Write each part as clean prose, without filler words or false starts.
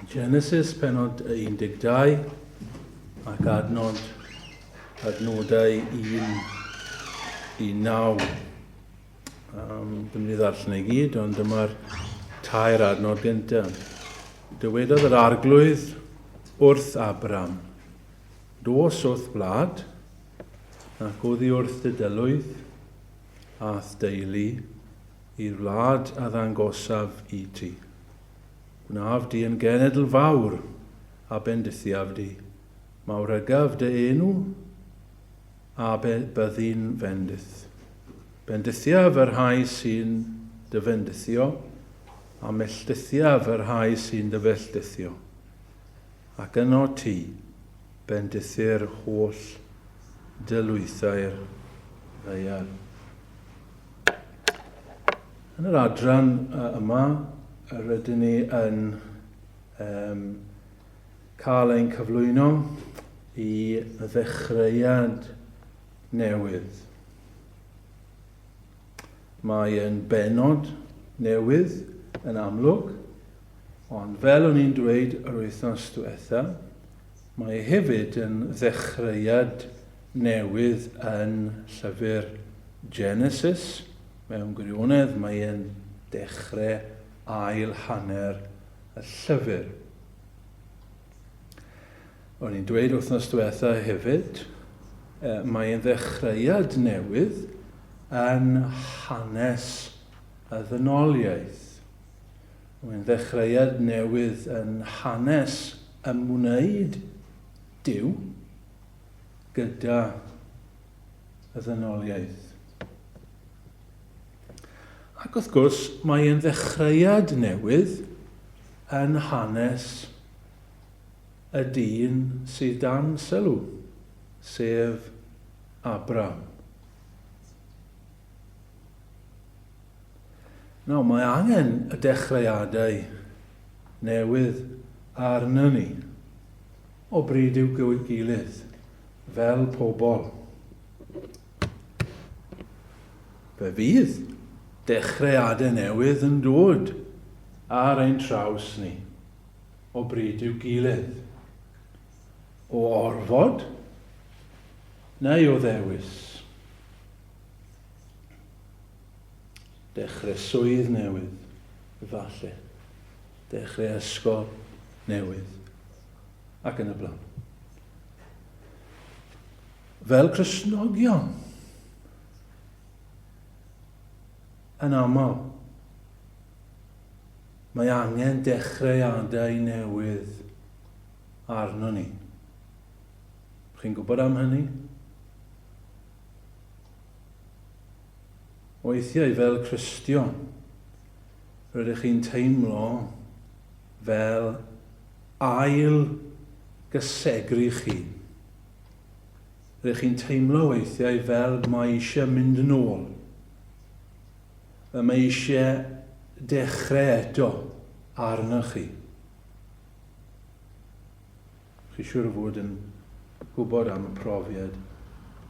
Genesis penod 12 ac adnod adnodau 1 i 9. Um, Dwi'n mynd i ddarllen ei gyd, ond dyma'r tair adnod gyntaf. Dywedodd yr arglwydd wrth Abram, Dos wrth wlad, ac oddi wrth dy dylwyth a'th deulu i'r wlad a ddangosaf i ti. Gwnaf di yn genedl fawr, a bendithiaf di. Mawrygaf dy enw, a byddi'n fendith. Bendithiaf y rhai sy'n dy fendithio, a melldithiaf y rhai sy'n dy felldithio. Ac yno ti, bendithir holl dy lwythau'r ddaear. Yn yr adran yma, rydyn ni yn um, cael ein cyflwyno i ddechreuad newydd. Mae yn benod newydd yn amlwg, ond fel o'n i'n dweud yr wythnos diwetha, mae hefyd yn ddechreuad newydd yn llyfr Genesis. Mewn gwirionedd, mae e'n dechrau ail hanner y llyfr. O'n i'n dweud wythnos diwetha hefyd, mae e'n ddechreuad newydd yn hanes y ddynoliaeth. Mae'n ddechreuad newydd yn hanes ymwneud Duw gyda y ddynoliaeth. Ac wrth gwrs, mae e'n ddechreuad newydd yn hanes y dyn sydd dan sylw, sef Abram. Nawr, mae angen y dechreuadau newydd arno ni o bryd i'w gilydd, fel pobl. Fe fydd dechreuadau newydd yn dod ar ein traws ni o bryd i'w gilydd. O orfod neu o ddewis. Dechrau swydd newydd, efallai. Dechrau ysgol newydd. Ac yn y blaen. Fel Cristnogion, yn aml, mae angen dechreuadau newydd arno ni. Chi'n gwybod am hynny? Weithiau fel Cristion, rydych chi'n teimlo fel ail gysegru chi. Rydych chi'n teimlo weithiau fel mae eisiau mynd yn ôl. Fel mae eisiau dechrau eto arnoch chi. Chi siŵr o fod yn gwybod am y profiad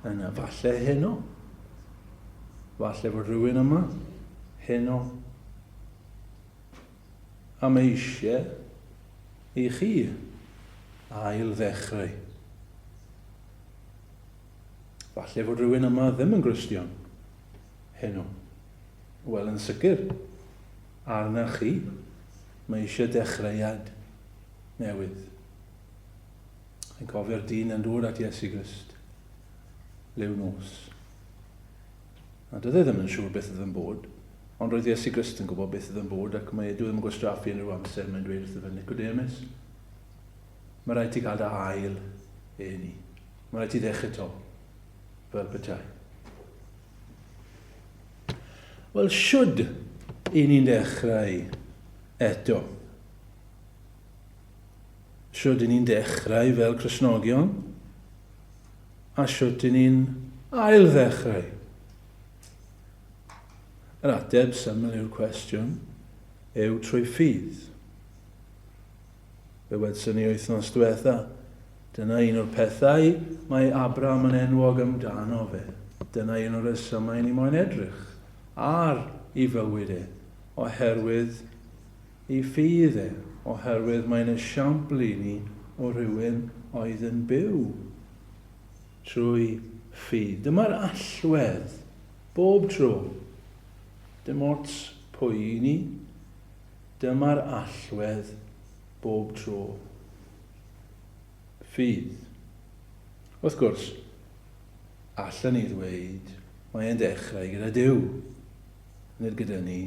yna. Falle heno. Falle fod rhywun yma heno. A mae eisiau i chi ail ddechrau. Falle fod rhywun yma ddim yn Gristion heno. Wel, yn sicr, arna chi, mae eisiau dechreuad newydd. Yn cofio'r dyn yn dod at Iesu Grist, liw nos. A doedd e ddim yn siŵr beth oedd yn bod, ond roedd Iesu Grist yn gwybod beth oedd yn bod ac mae e ddim yn gwastraffu unrhyw amser, mae'n dweud wrtho fe, Nicodemus, mae rhaid ti gael dy ail eni. Mae rhaid ti ddechrau to, fel petai. Wel, siwd i ni'n dechrau eto? Siwd i ni'n dechrau fel Cristnogion? A siwt i ni'n ail ddechrau? Yr ateb syml yw'r cwestiwn yw trwy ffydd. Fe wedson ni wythnos diwetha, dyna un o'r pethau mae Abraham yn enwog amdano fe. Dyna un o'r rhesymau ni moyn edrych ar ei fywyd e, oherwydd ei ffydd e, Oherwydd mae'n esiampl i ni o rhywun oedd yn byw trwy ffydd. Dyma'r allwedd bob tro. Dim ots pwy i ni, dyma'r allwedd bob tro. Ffydd. Wrth gwrs, allan ni ddweud, mae e'n dechrau gyda Duw, nid gyda ni.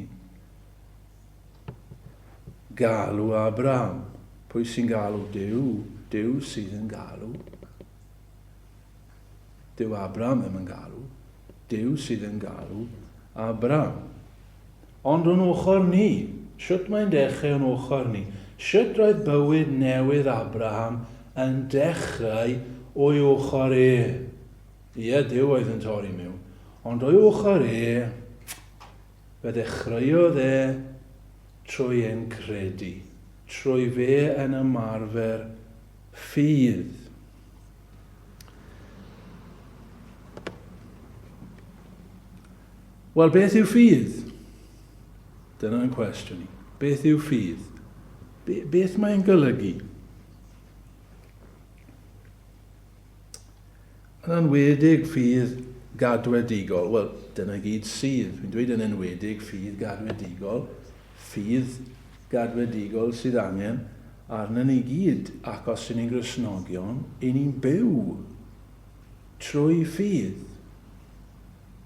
Galw Abraham. Pwy sy'n galw Duw? Duw sydd yn galw. Dyw Abraham ddim yn galw. Duw sydd yn galw Abraham. Ond o'n ochr ni, shwt mae'n dechrau o'n ochr ni? Shwt roedd bywyd newydd Abraham yn dechrau o'i ochr e? Ie, Duw oedd yn torri mewn, ond o'i ochr e, fe ddechreuodd e trwy e'n credu, trwy fe yn ymarfer ffydd. Wel, beth yw ffydd? Dyna'n cwestiwn i. Beth yw ffydd? Be, beth mae'n golygu? Yn enwedig ffydd gadwedigol. Wel, dyna gyd sydd. Dwi'n dweud yn enwedig ffydd gadwedigol. Ffydd gadwedigol sydd angen arnon ni gyd, ac os y'n ni'n Gristnogion, y'n ni'n byw trwy ffydd.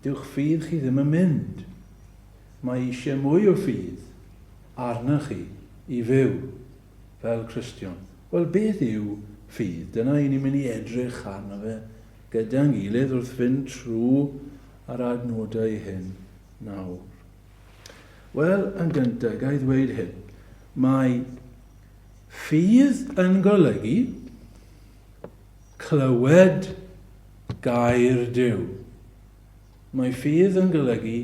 Dyw'ch ffydd chi ddim yn mynd. Mae eisiau mwy o ffydd arnoch chi i fyw fel Cristion. Wel, beth yw ffydd? Dyna y'n ni'n mynd i edrych arno fe gyda'n gilydd wrth fynd trwy yr adnodau hyn nawr. Wel, yn gyntaf, ga i ddweud hyn. Mae ffydd yn golygu clywed gair Duw. Mae ffydd yn golygu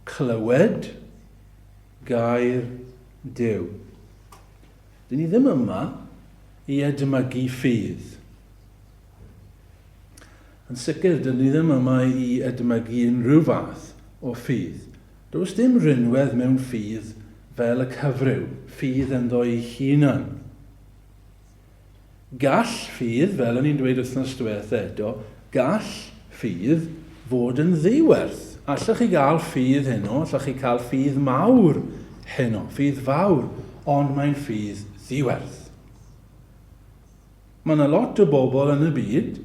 clywed gair Duw. Dyn ni ddim yma i edmygu ffydd. Yn sicr, dyn ni ddim yma i edmygu unrhyw fath o ffydd. Does dim rhinwedd mewn ffydd fel y cyfryw, ffydd ynddo'i hunan. Gall ffydd, fel o'n i'n dweud wythnos diwetha eto, gall ffydd fod yn ddiwerth. Allwch chi gael ffydd heno, allwch chi cael ffydd mawr heno, ffydd fawr, ond mae'n ffydd ddiwerth. Mae yna lot o bobl yn y byd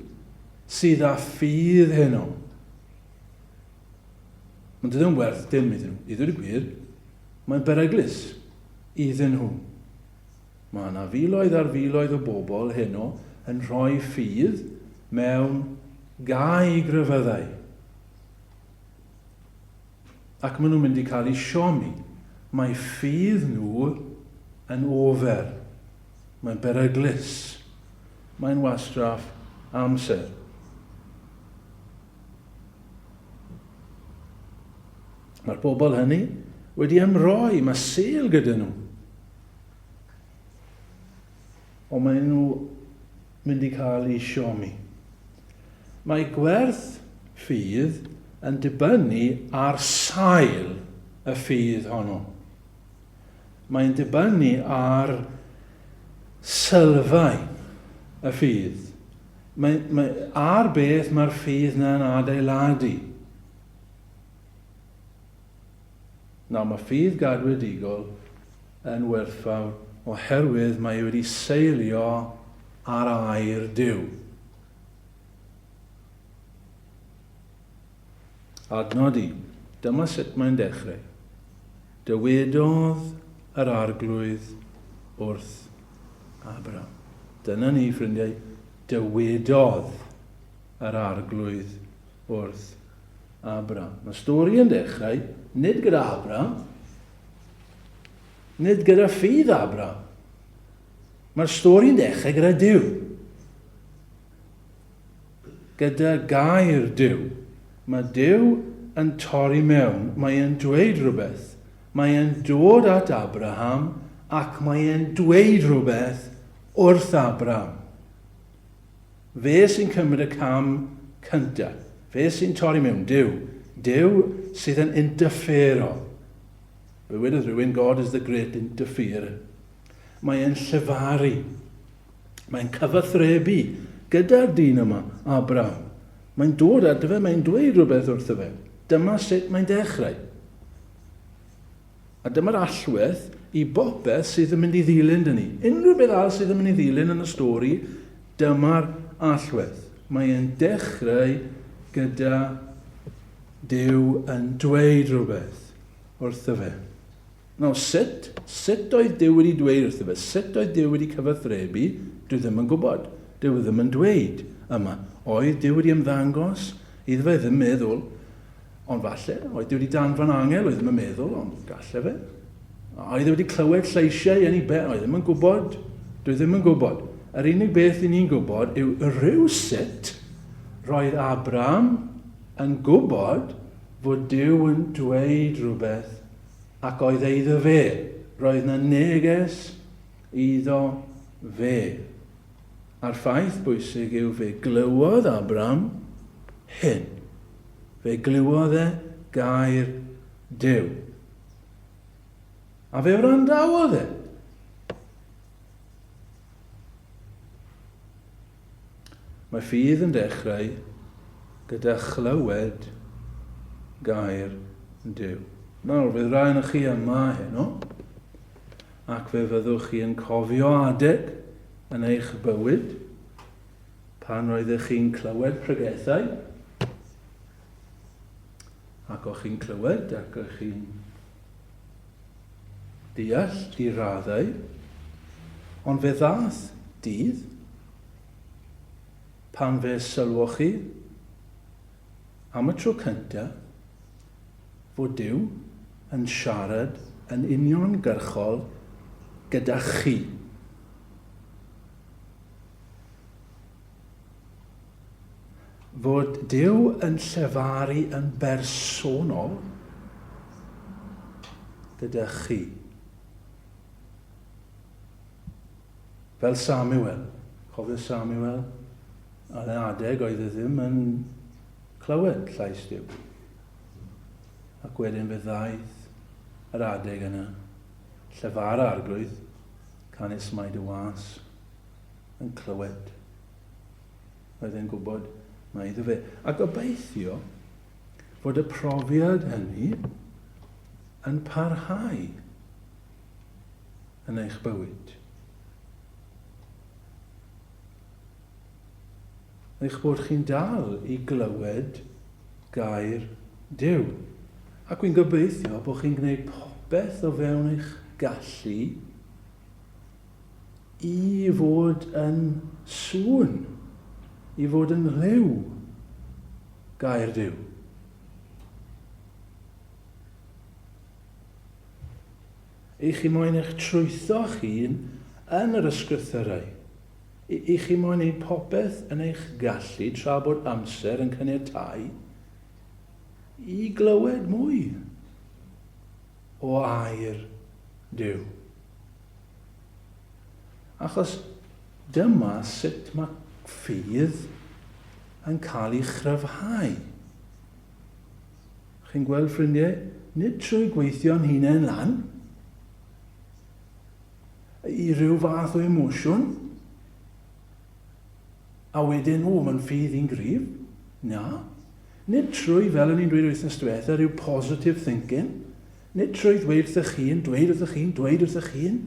sydd â ffydd heno. Ond ddim werth dim iddyn nhw. I ddweud y gwir, mae'n beryglus iddyn nhw. Mae yna filoedd ar filoedd o bobl heno yn rhoi ffydd mewn gau grefyddau. Ac maen nhw'n mynd i cael eu siomi. Mae ffydd nhw yn ofer. Mae'n beryglus. Mae'n wastraff amser. Mae'r bobl hynny wedi ymroi, mae sêl gyda nhw. Ond maen nhw mynd i cael eu siomi. Mae gwerth ffydd yn dibynnu ar sail y ffydd honno. Mae'n dibynnu ar sylfaen y ffydd. Mae, mae, ar beth mae'r ffydd na'n adeiladu. Nawr, mae ffydd gadwedigol yn werthfawr oherwydd mae e wedi seilio ar air Duw. Adnod 1. Dyma sut mae'n dechrau. Dywedodd yr Arglwydd wrth Abraham. Dyna ni, ffrindiau. Dywedodd yr Arglwydd wrth Abraham. Mae stori yn dechrau, nid gyda Abraham, nid gyda ffydd Abraham. Mae'r stori'n dechrau gyda Duw. Gyda gair Duw. Mae Duw yn torri mewn, mae e'n dweud rhywbeth. Mae e'n dod at Abraham ac mae e'n dweud rhywbeth wrth Abraham. Fe sy'n cymryd y cam cyntaf. Fe sy'n torri mewn. Duw. Duw sydd yn interfero. Fe wedodd rhywun, God is the great interferer. Mae e'n llefaru. Mae'n cyfathrebu gyda'r dyn yma, Abraham. Mae'n dod ato fe, mae'n dweud rhywbeth wrtho fe. Dyma sut mae'n dechrau. A dyma'r allwedd i bopeth sydd yn mynd i ddilyn dyn ni. Unrhyw beth arall sydd yn mynd i ddilyn yn y stori, dyma'r allwedd. Mae e'n dechrau gyda Duw yn dweud rhywbeth wrtho fe. Nawr, sut? Sut oedd Duw wedi dweud wrtho fe? Sut oedd Duw wedi cyfathrebu? Dwi ddim yn gwybod. Dyw e ddim yn dweud yma. Oedd Duw wedi ymddangos iddo fe? Ddim meddwl. Ond falle, oedd Duw wedi danfon angel? Oedd ddim yn meddwl, ond galle fe. Oedd e wedi clywed lleisiau yn ei ben? Oedd ddim yn gwybod. Dwi ddim yn gwybod. Yr unig beth i ni'n gwybod yw rhywsut roedd Abraham yn gwybod fod Duw yn dweud rhywbeth ac oedd e iddo fe. Roedd 'na neges iddo fe. A'r ffaith bwysig yw fe glywodd Abram hyn. Fe glywodd e gair Duw. A fe wrandawodd e. Mae ffydd yn dechrau gyda chlywed gair Duw. Nawr, fydd rai ohonoch chi yma heno, ac fe fyddwch chi yn cofio adeg yn eich bywyd pan roeddech chi'n clywed pregethau, ac o'ch chi'n clywed ac o'ch chi'n deall i raddau, ond fe ddaeth dydd pan fe sylwoch chi am y tro cyntaf fod Duw yn siarad yn uniongyrchol gyda chi. Fod Duw yn llefaru yn bersonol gyda chi. Fel Samuel. Cofio Samuel? Ar y adeg oedd e ddim yn clywed llais Duw. Ac wedyn fe ddaeth yr adeg yna. Llefara arglwydd, canys mae dy was yn clywed. Roedd e'n gwybod mai iddo fe. A gobeithio fod y profiad hynny yn parhau yn eich bywyd. Eich bod chi'n dal i glywed gair Duw. Ac wy'n gobeithio bod chi'n gwneud popeth o fewn eich gallu i fod yn sŵn, i fod yn rhyw gair Duw. I chi moyn eich trwytho'ch hun yn yr ysgrythyrau. I chi moyn neud popeth yn eich gallu tra bod amser yn caniatáu i glywed mwy o air Duw. Achos dyma sut mae ffydd yn cael ei chryfhau. Chi'n gweld, ffrindiau, nid trwy gweithio'n hunain lan i ryw fath o emosiwn, a wedyn, o, mae'n ffydd i'n gryf. Na. Nid trwy, fel o'n i'n dweud wythnos diwetha, rhyw positive thinking. Nid trwy ddweud wrthych hun, dweud wrthych hun, dweud wrthych hun,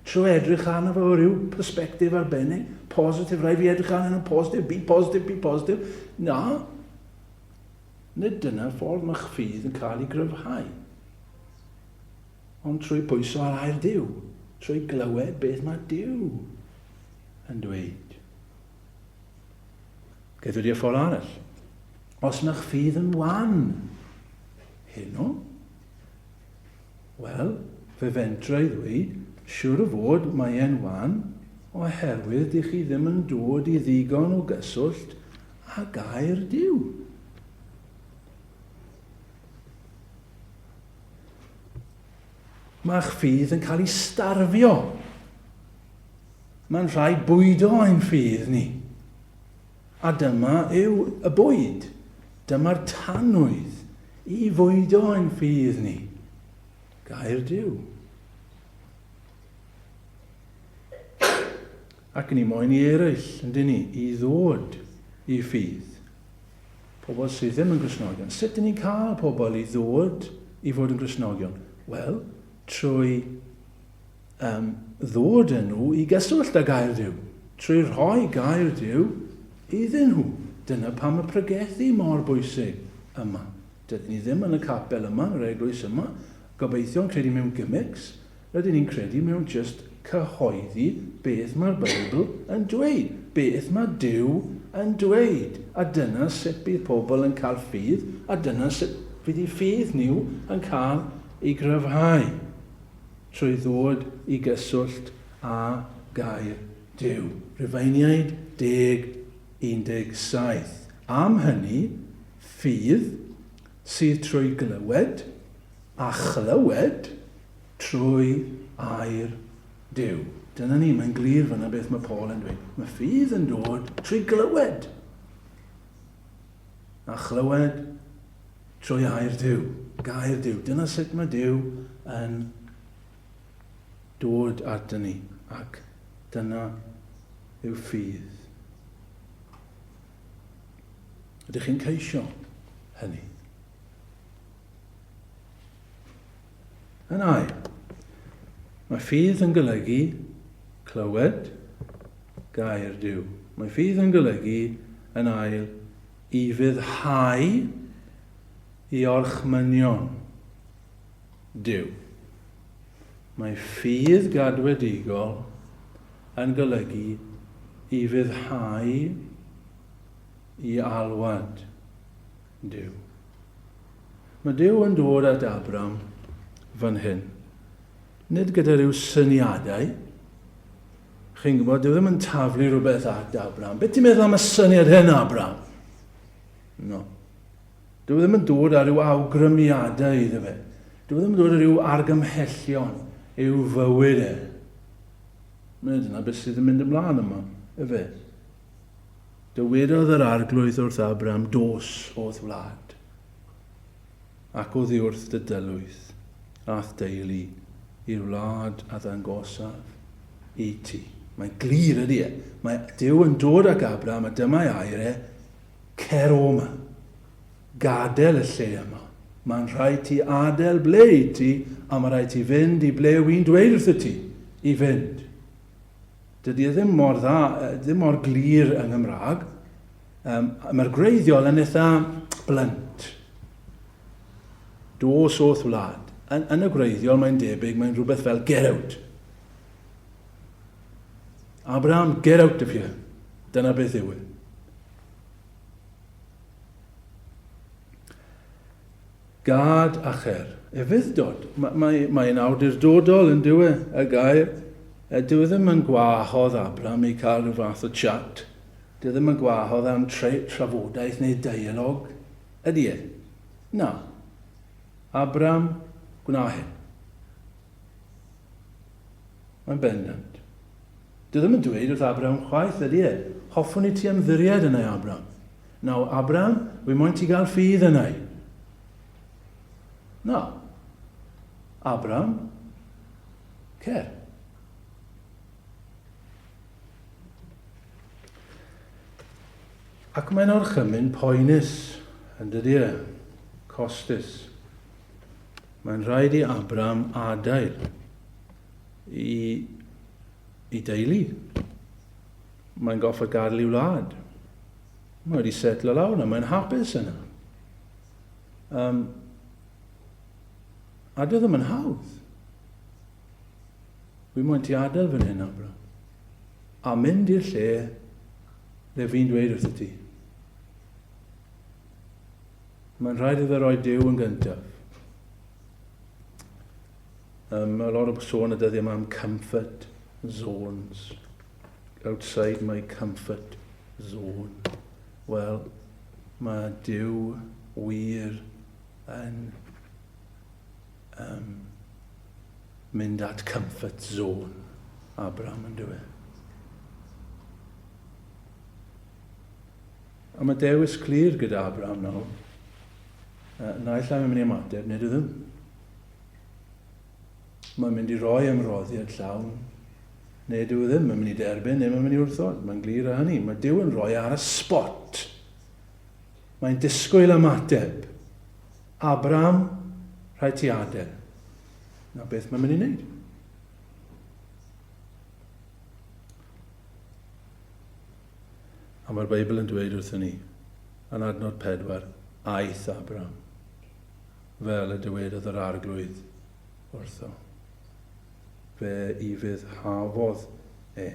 trwy edrych arno fe o ryw perspectif arbennig, positif, rhaid fi edrych arno nhw'n positif, be positive, be positive. Na. Nid dyna'r ffordd mae'ch ffydd yn cael ei gryfhau. Ond trwy bwyso ar air Duw, trwy glywed beth mae Duw yn dweud. Ga'i ddweud i y ffordd arall. Os mae'ch ffydd yn wan heno, wel, fe fentra i ddweud, siwr o fod mae e'n wan oherwydd dych chi ddim yn dod i ddigon o gyswllt â gair Duw. Mae'ch ffydd yn cael ei starfio. Mae'n rhaid bwydo ein ffydd ni. A dyma yw y bwyd. Dyma'r tanwydd i fwydo ein ffydd ni. Gair Duw. Ac ni moyn i eraill, yn dyn ni, i ddod i ffydd. Pobl sydd ddim yn Gristnogion. Sut dyn ni'n cael pobl i ddod i fod yn Gristnogion? Wel, trwy um, ddod â nhw i gyswllt â gair Duw, trwy rhoi gair Duw iddyn nhw. Dyna pam y pregethu mor bwysig yma. Dydyn ni ddim yn y capel yma, yn yr eglwys yma, gobeithio yn credu mewn gimmicks, rydyn ni'n credu mewn jyst cyhoeddi beth mae'r Beibl yn dweud, beth mae Duw yn dweud. A dyna sut bydd pobl yn cael ffydd, a dyna sut fydd eu ffydd nhw yn cael ei gryfhau. Trwy ddod i gyswllt â Gair Duw. Rhufeiniaid 10, 17. Am hynny, ffydd sydd trwy glywed, a chlywed trwy air Duw. Dyna ni, mae'n glir fyna beth mae Paul yn dweud. Mae ffydd yn dod trwy glywed. A chlywed trwy air Duw. Gair Duw. Dyna sut mae Duw yn dod ato ni. Ac dyna yw ffydd. Ydych chi'n ceisio hynny? Yn ail, mae ffydd yn golygu clywed gair Duw. Mae ffydd yn golygu yn ail i fyddhau i orchmynion Duw. Mae ffydd gadwedigol yn golygu i fyddhau i alwad Duw. Mae Duw yn dod at Abram fan hyn. Nid gyda rhyw syniadau. Chi'n gwybod, dyw ddim yn taflu rhywbeth at Abram. Beth ti'n meddwl am y syniad hyn, Abram? No. Dyw ddim yn dod â rhyw awgrymiadau iddo fe. Dyw ddim yn dod â rhyw argymhellion i'w fywyd e. Mae dyna beth sydd yn mynd ymlaen yma, efe. Dywedodd yr Arglwydd wrth Abram, Dos o'th wlad, ac oddi wrth dy dylwyth, a'th deulu, i'r wlad a ddangosaf i ti. Mae'n glir ydy e. Mae Duw yn dod ag Abram, a dyma'i air e, cer o yma. Gadael y lle yma. Mae'n rhaid ti adael ble i ti, a mae rhaid ti fynd i ble wy'n dweud wrthyt ti i fynd. Dydy e ddim mor dda, ddim mor glir yng Nghymraeg. Um, Mae'r gwreiddiol yn eitha blunt. Dos o'th wlad. Yn, yn y gwreiddiol mae'n debyg, mae'n rhywbeth fel get out. Abraham, get out of here. Dyna beth yw e. Gad a cher. Ufudd-dod. Mae'n mae, mae awdurdodol yn dyw e, y gair. E, dyw e ddim yn gwahodd Abram i cael rhyw fath o chat. Dyw e ddim yn gwahodd am tre, trafodaeth neu dialog. Ydy e? Na. Abram, gwna hyn. Mae'n bendant. Dyw e ddim yn dweud wrth Abraham chwaith, ydy e? Hoffwn i ti ymddiried yn ei Abraham. Nawr, Abraham, wi moyn ti gael ffydd yna i. Na. Abraham, cer. Ac mae'n orchymyn poenus, yn dydy e? Costus. Mae'n rhaid i Abraham adael i, i deulu. Mae'n goffod gadael i'w wlad. Mae wedi setlo lawr yna, mae'n hapus yna. Um, a dy ddim yn hawdd. Wi moyn ti adael fan hyn, Abra. A mynd i'r lle le fi'n dweud wrth ti. Mae'n rhaid iddo roi Duw yn gyntaf. Um, mae lot o sôn y dyddiau yma am comfort zones. Outside my comfort zone. Wel, mae Duw wir yn um, mynd at comfort zone Abraham yn dweud. A mae dewis clir gyda Abraham nawr. Uh, naill ai mae'n mynd i ymateb, neu ddim. Mae'n mynd i roi ymroddiad llawn. Neu dyw e ddim yn mynd i derbyn, neu mae'n mynd i wrthod. Mae'n glir â hynny. Mae Duw yn rhoi ar y spot. Mae'n disgwyl ymateb. Abraham, rhaid ti adael. Na beth mae'n mynd i wneud. A mae'r Beibl yn dweud wrthyn ni, yn adnod 4, aeth Abraham, fel y dywedodd yr arglwydd wrtho. Fe ufuddhaodd e.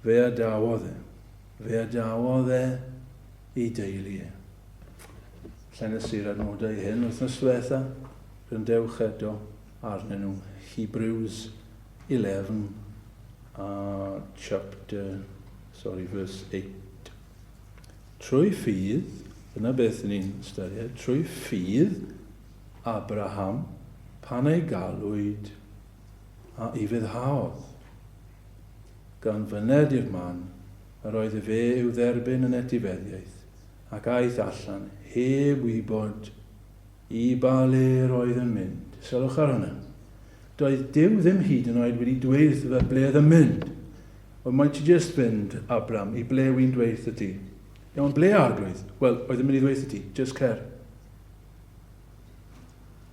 Fe adawodd e. Fe adawodd e i deulu e. Llenais i'r adnodau hyn wythnos diwetha, gwrandewch eto arnyn nhw. Hebrews 11 a chapter, sorry, verse 8. Trwy ffydd, dyna beth ni'n ystyried, trwy ffydd Abraham, pan ei galwyd, a'i fuddhaodd, gan fyned i'r man yr oedd efe i'w dderbyn yn etifeddiaeth, ac aeth allan, heb wybod i ba le yr oedd yn mynd. Sylwch ar hwnna. Doedd Duw ddim hyd yn oed wedi dweud wrtho fe ble oedd yn mynd. Ond mae ti just fynd, Abram, i ble wy'n dweud wrtho ti. Iawn, ble arglwydd? Wel, oedd yn mynd i ddweud wrtho ti, just cer.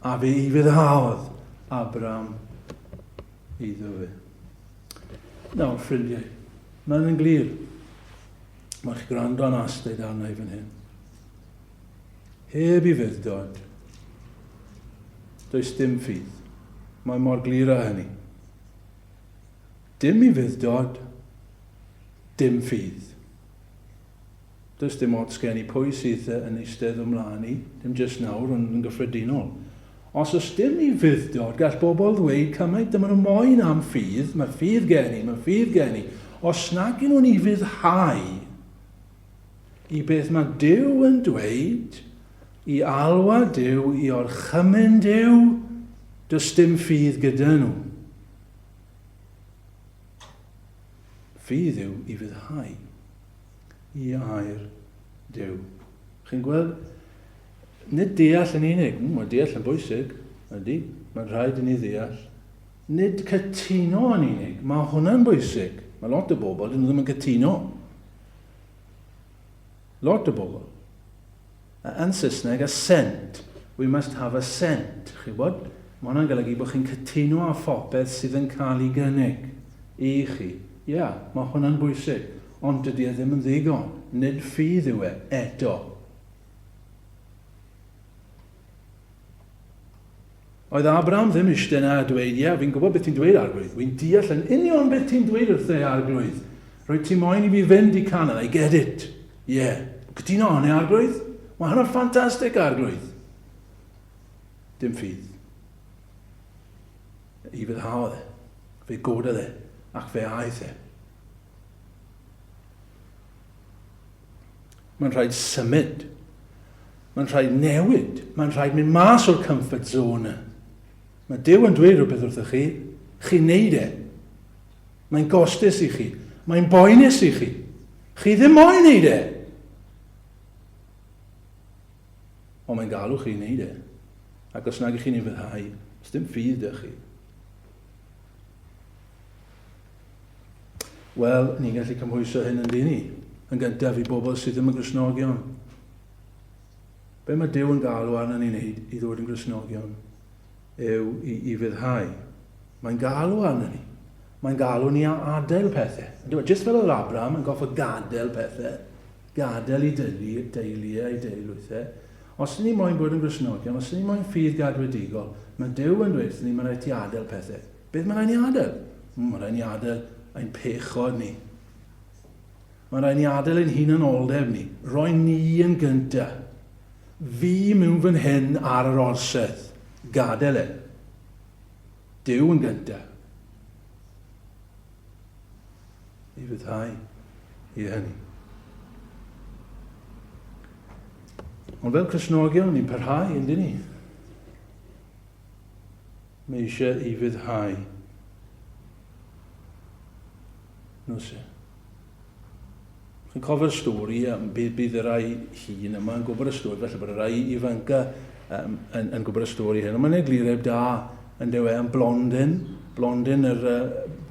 A fe ufuddhaodd Abram iddo fe. Nawr, ffrindiau, mae'n yn glir. Mae chi gwrando yn astud arna i fan hyn. Heb i fudd-dod, does dim ffydd. Mae mor glir â hynny. Dim i fudd-dod, dim ffydd. Does dim ots gen i pwy sydd yn eistedd o mlaen i, dim jyst nawr, ond yn gyffredinol. Os oes dim i fudd-dod, gall bobl ddweud cymaint dyma nhw moyn am ffydd, mae ffydd gen i, mae ffydd gen i. Os nag y'n nhw'n ufuddhau i beth mae Duw yn dweud, i alwad Duw, i orchymyn Duw, does dim ffydd gyda nhw. Ffydd yw i fyddhau i air Duw. Chi'n gweld, nid deall yn unig, mae deall yn bwysig, ydy, mae'n rhaid i ni ddeall. Nid cytuno yn unig, mae hwnna'n bwysig. Mae lot o bobl, dyn nhw ddim yn cytuno. Lot o bobl. Yn Saesneg, assent. We must have assent. Chi'n gwybod? Mae hwnna'n golygu bod chi'n cytuno â phopeth sydd yn cael ei gynnig i chi. Ia, yeah, mae hwnna'n bwysig. Ond dydy e ddim yn ddigon. Nid ffydd yw e, eto. Oedd Abraham ddim eisiau yna a dweud, ie, fi'n gwybod beth ti'n dweud, arglwydd. Wy'n deall yn union beth ti'n dweud wrtho i, arglwydd. Rwyt ti moyn i fi fynd i Canaan, I get it. Ie. Yeah. Cytuno hynny, arglwydd? Mae hwnna'n ffantastig, arglwydd. Dim ffydd. I fyddhaodd e. Fe gododd e, ac fe aeth e. Mae'n rhaid symud. Mae'n rhaid newid. Mae'n rhaid mynd mas o'r comfort zone. Mae Duw yn dweud rhywbeth wrthych chi, chi'n neud e. Mae'n gostus i chi. Mae'n boenus i chi. Chi ddim moyn neud e. Ond mae'n galw chi i wneud e. Ac os nag ych chi'n ei fyddhau, os dim ffydd dych chi. Wel, ni'n gallu cymhwyso hyn yn dyn ni. Yn gyntaf i bobl sydd ddim yn Gristnogion. Be mae Duw yn galw arno ni'n wneud i ddod yn Gristnogion yw i, i fyddhau. Mae'n galw arno ni. Mae'n galw ni a adael pethau. Jyst fel oedd Abraham yn goffo gadael pethau, gadael i deulu, deulu a'i deulwythau. Os ni moyn bod yn Gristnogion, os ni moyn ffydd gadwedigol, mae Duw yn dweud ni, mae'n rhaid ti adael pethau. Beth mae'n rhaid ni adael? Mae'n rhaid ni adael ein pechod ni. Mae'n rhaid ni adael ein hunanoldeb ni. Roi ni yn gyntaf. Fi mewn fan hyn ar yr orsedd. Gadael e. Duw yn gyntaf. I fyddhau i hynny. Ond fel Cristnogion, ni'n parhau, yn dyn ni? Mae eisiau i fyddhau. Nos e. Chi'n cofio'r stori, um, bydd, bydd y rai hun yma yn gwybod y stori, felly bod y rai ifanca um, yn, yn gwybod y stori hyn. Ond mae'n eglureb da yn dewe am blondyn. Blondyn yr uh,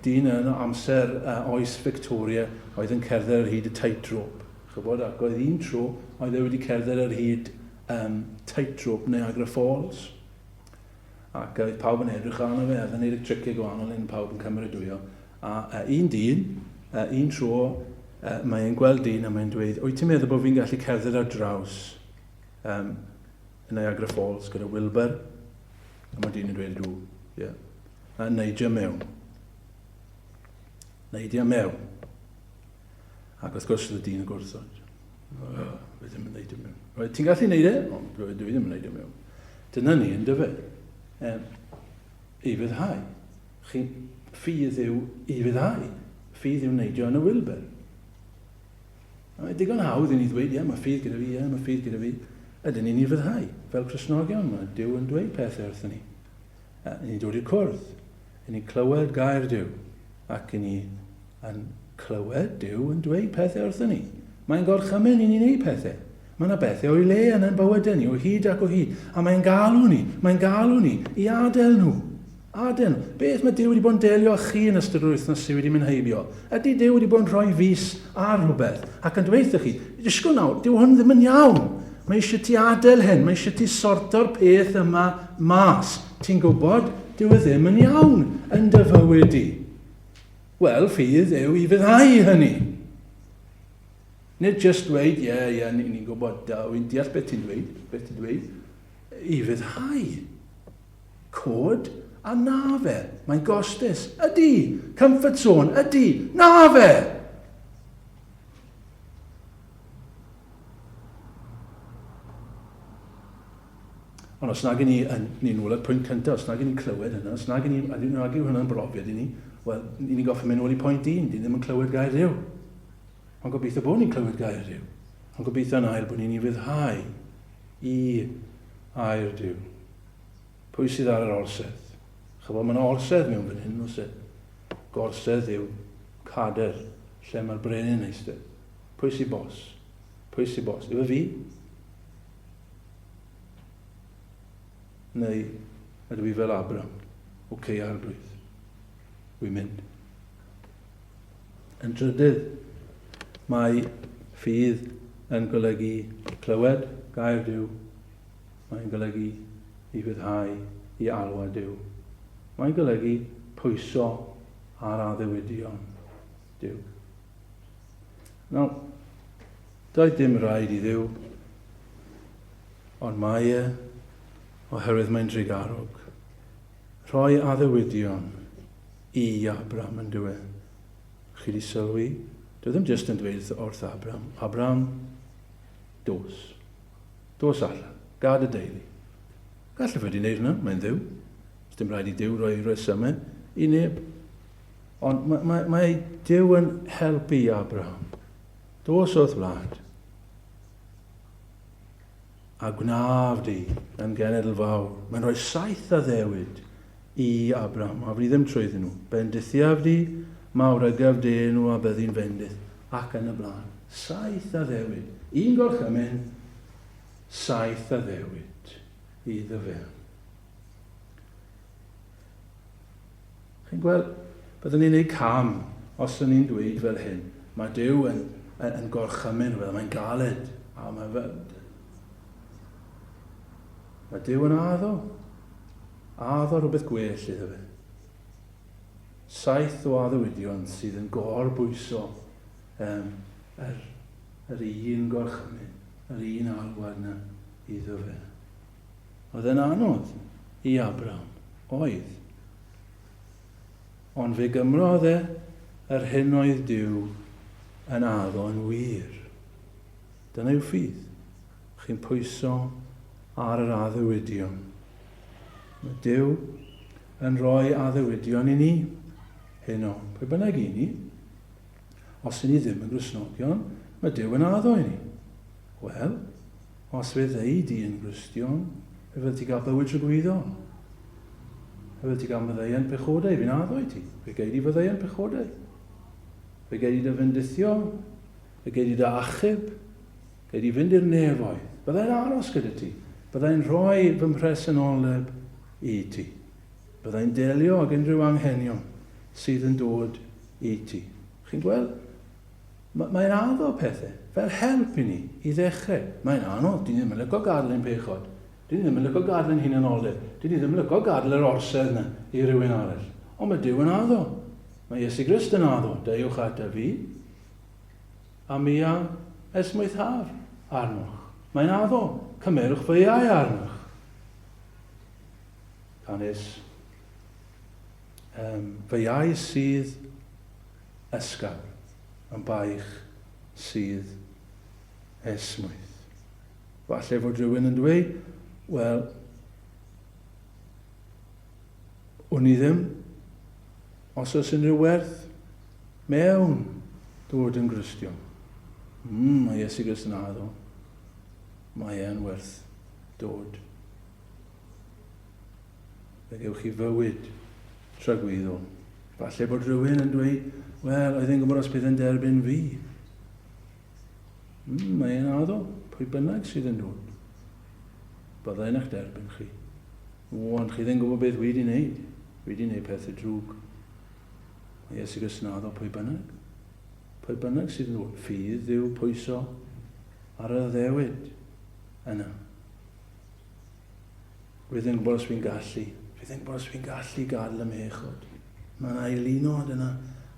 dyn yn amser uh, oes Victoria oedd yn cerdded ar hyd y tightrope. Chybod, ac oedd un tro oedd e wedi cerdded ar hyd um, tightrope Niagara Falls. Ac oedd pawb yn edrych arno fe, oedd yn gwneud y triciau gwahanol un pawb yn cymeradwyo. A uh, un dyn, uh, un tro, uh, mae'n gweld dyn a mae'n dweud, wyt ti'n meddwl bod fi'n gallu cerdded ar draws um, Niagara Falls gyda Wilbur? A mae dyn yn dweud, ydw, ie. Yeah. A neidio mewn. Neidio mewn. Ac wrth gwrs, oedd y dyn yn gwrthod. Oh, fi ddim yn neidio mewn. Right, ti'n gallu neud e? O, dwi ddim yn neidio mewn. Dyna ni, yn dyfe. Um, I fyddhau. Chi, ffydd yw i fyddhau. Ffydd yw neidio yn y Wilbur. Mae'n digon hawdd i ni ddweud, ie, mae ffydd gyda fi, ie, mae ffydd gyda fi. Ydyn ni'n ei fyddhau? Fel Cristnogion, mae Duw yn dweud pethau wrthyn ni. A ni'n dod i'r cwrdd, i ni'n clywed gair Duw, ac i ni yn clywed Duw yn dweud pethau wrthyn ni. Mae'n gorchymyn i ni wneud pethau. Mae yna bethau o'i le yn ein bywydau ni, o hyd ac o hyd. A mae'n galw ni, mae'n galw ni i adael nhw. Adael nhw. Beth mae Duw wedi bod yn delio â chi yn ystod yr wythnos sydd wedi mynd heibio? Ydy Duw wedi bod yn rhoi fus ar rhywbeth ac yn dweud chi, disgwyl nawr, dyw hwn ddim yn iawn. Mae eisiau ti adael hyn, mae eisiau ti sorto'r peth yma mas. Ti'n gwybod, dyw e ddim yn iawn yn dy fywyd di. Wel, ffydd yw i fyddhau hynny. Nid jyst dweud, ie, yeah, ie, yeah, ni'n ni gwybod, da, wy'n deall beth ti'n dweud, beth ti'n dweud, i fyddhau. Cod, a na fe, mae'n gostus, ydy, comfort zone, ydy, na fe! Ond os nag i ni, yn, ni'n ôl at pwynt cyntaf, os nag i ni'n clywed hynna, os nag i ni, nag yw hynna'n brofiad i ni, wel, ni'n goffi mynd ôl i pwynt un, dyn ddim yn clywed gair Duw. Ond gobeithio bod ni'n clywed gair Duw. Ond gobeithio yn ail bod ni'n ei fyddhau i air Duw. Pwy sydd ar yr orsedd? Chyfo, mae'n orsedd mewn fan hyn, oes e? Gorsedd yw cader lle mae'r brenin eistedd. Pwy sy'n bos? Pwy sy'n bos? Yw e fi? Neu ydw i fel Abram? Oce, okay, arglwydd. Wy'n mynd. Yn drydydd, mae ffydd yn golygu clywed gair Duw. Mae'n golygu i fyddhau i alwad Duw. Mae'n golygu pwyso ar addewidion Duw. Nawr, doedd dim rhaid i Dduw, ond mae e, oherwydd mae'n drugarog, rhoi addewidion i Abram yn dyw e. Chi wedi sylwi? Dyw e ddim jyst yn dweud wrth Abram, Abram, dos. Dos allan. Gad y deulu. Gallai fe wedi wneud hwnna, mae'n ddiw. Dim rhaid i Duw roi resymau i neb. Ond mae, mae, mae Duw yn helpu Abraham. Dos o'th wlad. A gwnaf di yn genedl fawr. Mae'n rhoi saith addewid i Abraham, a fi ddim trwyddyn nhw. Bendithiaf di, mawrygaf dy enw a byddi'n fendith, ac yn y blaen. Saith addewid. Un gorchymyn, saith addewid iddo fe. Chi'n gweld, byddwn ni'n ei cam os ydyn ni'n dweud fel hyn. Mae Duw yn, yn, yn gorchymyn rhywbeth, mae'n galed. A mae, fe, mae Duw yn addo. Addo rhywbeth gwell iddo fe. Saith o addewidion sydd yn gorbwyso um, yr, yr un gorchymyn, yr un alwad yna iddo fe. Oedd e'n anodd i Abram? Oedd. Ond fe gymrodd e yr hyn oedd Duw yn addo yn wir. Dyna yw ffydd. Chi'n pwyso ar yr addewidion. Mae Duw yn rhoi addewidion i ni heno. Pwy bynnag i ni, os i ni ddim yn Gristnogion, mae Duw yn addo i ni. Wel, Os fe ddei di yn Gristion, fe fyddi ti gael bywyd tragwyddol. Fe fyddi ti gael maddeuant pechodau, fi'n addo i ti. Fe gei di faddeuant pechodau. Fe gei di dy fendithio, fe gei di dy achub, gei di fynd i'r nefoedd. Byddai'n aros gyda ti. Byddai'n rhoi fy mhresenoldeb i ti. Byddai'n delio ag unrhyw anghenion sydd yn dod i ti. Chi'n gweld? Mae'n addo pethau fel help i ni i ddechrau. Mae'n anodd, dyn ni ddim yn lyco gadael ein pechod. Dyn ni ddim yn lyco gadael ein hunanoldeb. Dyn ni ddim yn lyco gadael yr orsedd yna i rywun arall. Ond mae Duw yn addo. Mae Iesu Grist yn addo, deuwch ata fi, a mi a esmwythaf arnoch. Mae'n addo, cymerwch fy iau arnoch. Canys um, fy iau sydd ysgafn, yn baich sydd esmwyth. Falle fod rhywun yn dweud, wel, wn i ddim os oes unrhyw werth mewn dod yn Gristion. Mm, mae Iesu Grist yn addo. Mae e'n werth dod. Fe gewch chi fywyd tragwyddol. Falle bod rhywun yn dweud, wel, oedd e'n gwybod os bydd yn derbyn fi. Mm, mae e'n addo, pwy bynnag sydd yn dod. Byddai'n eich derbyn chi. O, ond chi ddim gwybod beth wi wedi wneud. Fi wedi wneud pethau drwg. Mae Iesu Grist yn addo pwy bynnag. Pwy bynnag sydd yn dod. Ffydd yw pwyso ar y addewid yna. Fi ddim yn gwybod os fi'n gallu. Fi ddim yn gwybod os fi'n gallu gadael y mechod. Mae yna eilunod yna,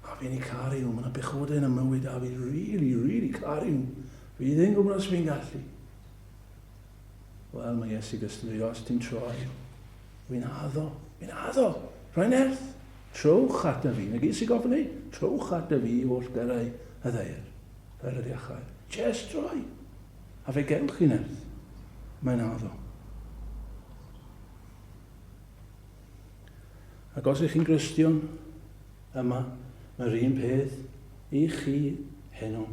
a fi'n eu caru nhw. Mae yna bechodau yn y mywyd, a fi'n really, really caru nhw. Fi ddim yn gwybod os fi'n gallu. Wel, mae Iesu Grist yn dweud, os ti'n troi, fi'n addo, fi'n addo, rhoi nerth, trowch ata fi. Na gyd sy'n gofyn ei, trowch ata fi holl gyrau y ddaear, fel yr iachau. Just troi. A fe gewch chi nerth. Mae'n addo. Ac os ych chi'n Gristion, yma, mae'r un peth i chi heno.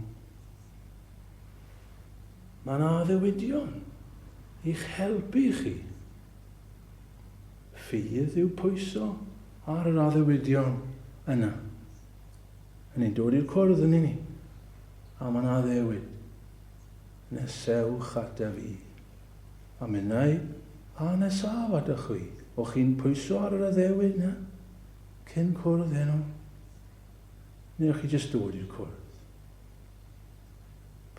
Mae yna addewidion i'ch helpu chi. Ffydd yw pwyso ar yr addewidion yna. Yn ni'n dod i'r cwrdd yn ni. A mae yna addewid. Nesewch ata fi. A minnau a nesaf ata chwi. O chi'n pwyso ar yr addewid na? Cyn cwrdd heno? Neu o'ch chi jyst dod i'r cwrdd?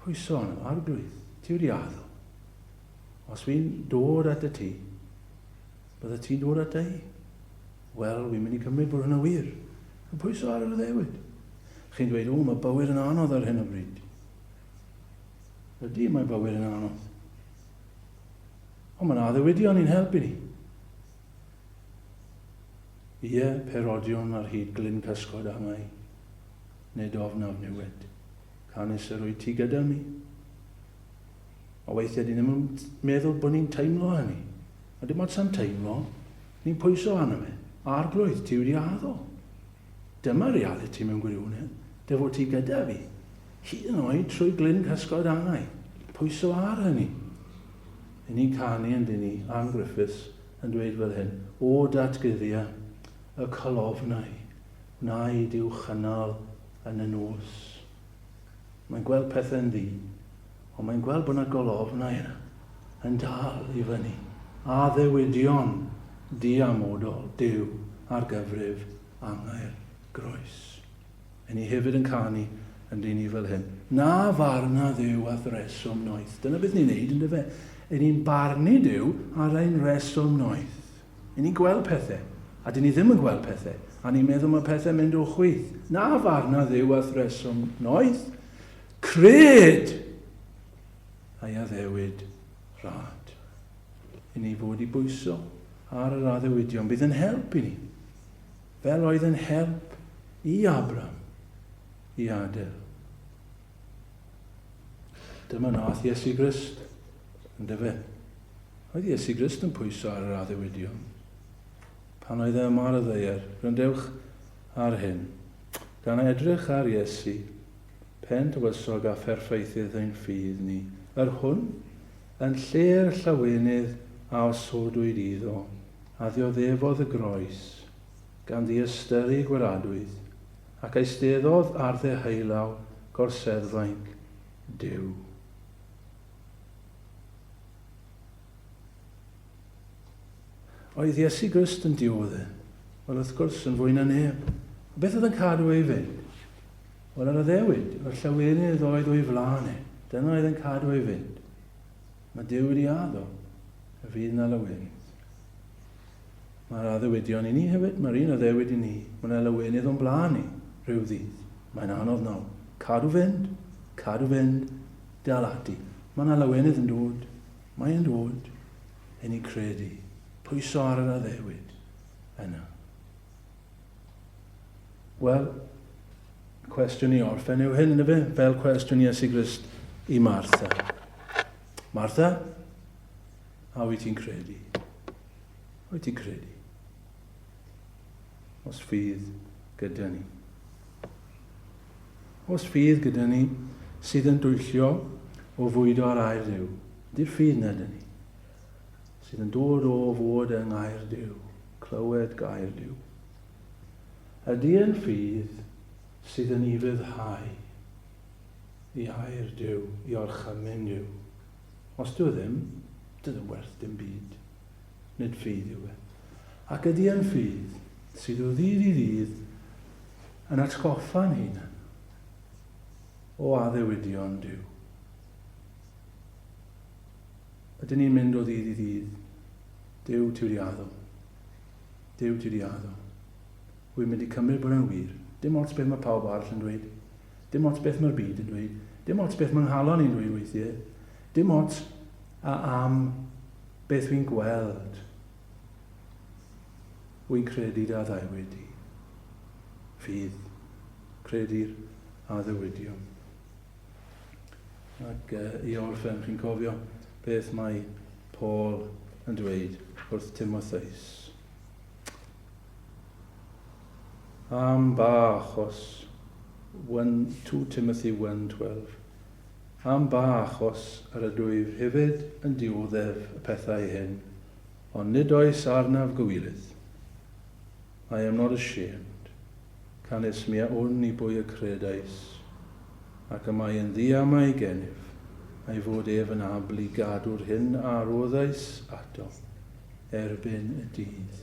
Pwyso arno, arglwydd, ti wedi addo. Os fi'n dod at y ti, bydde ti'n dod at i? Wel, fi'n mynd i cymryd bod hwnna wir. Yn pwyso ar yr addewid. Chi'n dweud, o, mae bywyd yn anodd ar hyn o bryd. Ydy, mae bywyd yn anodd. Ond mae'n addewidion i'n helpu ni. Ie, perodion ar hyd glyn cysgod angau, nid ofnaf niwed, canys yr wyt ti gyda mi. A weithiau dyn ni'n meddwl bod ni'n teimlo hynny. A dim ots am teimlo, ni'n pwyso arno fe. Arglwydd, ti wedi addo. Dyma realiti mewn gwirionedd, dy fod ti gyda fi, hyd yn oed trwy glyn cysgod angau. Pwyso ar hynny. Yn ni'n canu yn dyn ni, Ann Griffiths yn dweud fel hyn, O datguddia y colofnau, wnaed i'w chynnal yn y nos. Mae'n gweld pethau'n ddu, ond mae'n gweld bod yna golofnau yna yn dal i fyny. Addewidion diamodol Duw ar gyfrif angau'r groes. Yn ni hefyd yn canu yn dyn ni fel hyn. Na farna Dduw a'th reswm noeth. Dyna beth ni'n neud, yndyfe? Yn ni'n barnu Duw ar ein reswm noeth. Yn ni'n gweld pethau, a dyn ni ddim yn gweld pethau, a ni'n meddwl mae pethau'n mynd o chwith. Na farna Dduw a'th reswm noeth. Cred! A'i addewid rhad. I ni fod i bwyso ar yr addewidion bydd yn help i ni, fel oedd yn help i Abram i adael. Dyma nath Iesu Grist, yn dyfe. Oedd Iesu Grist yn pwyso ar yr addewidion pan oedd e yma ar y ddaear. Gwrandewch ar hyn. Gan edrych ar Iesu, Pen tywysog a pherffeithydd ein ffydd ni, yr hwn, yn lle'r llawenydd a osodwyd iddo, a ddioddefodd y groes, gan ddiystyru gwaradwydd, ac eisteddodd ar ddeheulaw gorseddfainc Duw. Oedd Iesu Grist yn diodde? Wel, wrth gwrs, yn fwy na neb. Beth oedd yn cadw ei fynd? Wel, yr addewid, yr llawenydd oedd o'i flaen e. Dyna oedd yn cadw ei fynd. Mae Duw wedi addo y fydd 'na lawenydd. Mae'r addewidion i ni hefyd, mae'r un addewid i ni. Mae yna lawenydd o'n blaen ni rhyw ddydd. Mae'n anodd nawr. Cadw fynd, cadw fynd, dal ati. Mae yna lawenydd yn dod. Mae'n dod. I ni credu. Pwyso ar yr addewid yna. Wel, cwestiwn i orffen yw hyn, yna fe, fel cwestiwn Iesu Grist i Martha. Martha, a wyt ti'n credu? Wyt ti'n credu? Os ffydd gyda ni. Os ffydd gyda ni sydd yn dwyllio o fwydo ar air Duw. Ydy'r ffydd na dyn ni. Sydd yn dod o fod yng ngair Duw, clywed gair Duw. Ydy yn ffydd sydd yn ufuddhau i air Duw, i orchymyn Duw? Os dyw e ddim, dyw ddim werth dim byd. Nid ffydd yw e. Ac ydy yn ffydd sydd o ddydd i ddydd yn atgoffa'n hunan o addewidion Duw. Ydyn ni'n mynd o ddydd i ddydd, Duw ti wedi addo. Duw ti wedi addo. Wy'n mynd i cymryd bod e'n wir. Dim ots beth mae pawb arall yn dweud. Dim ots beth mae'r byd yn dweud. Dim ots beth mae'n nghalon i'n dweud weithiau. Dim ots a am beth wy'n gweld. Wy'n credu dy addewid di. Ffydd. Credu'r addewidion. Ac uh, i orffen, chi'n cofio beth mae Paul yn dweud wrth Timotheus. Am ba achos, 1, 2 Timothy 1:12, Am ba achos yr ydwyf hefyd yn dioddef y pethau hyn, ond nid oes arnaf gywilydd. I am not ashamed. Canys mi a wn i bwy y credais, ac y mae yn ddiamau gennyf, a'i fod ef yn abl i gadw'r hyn a roddais ato erbyn y dydd.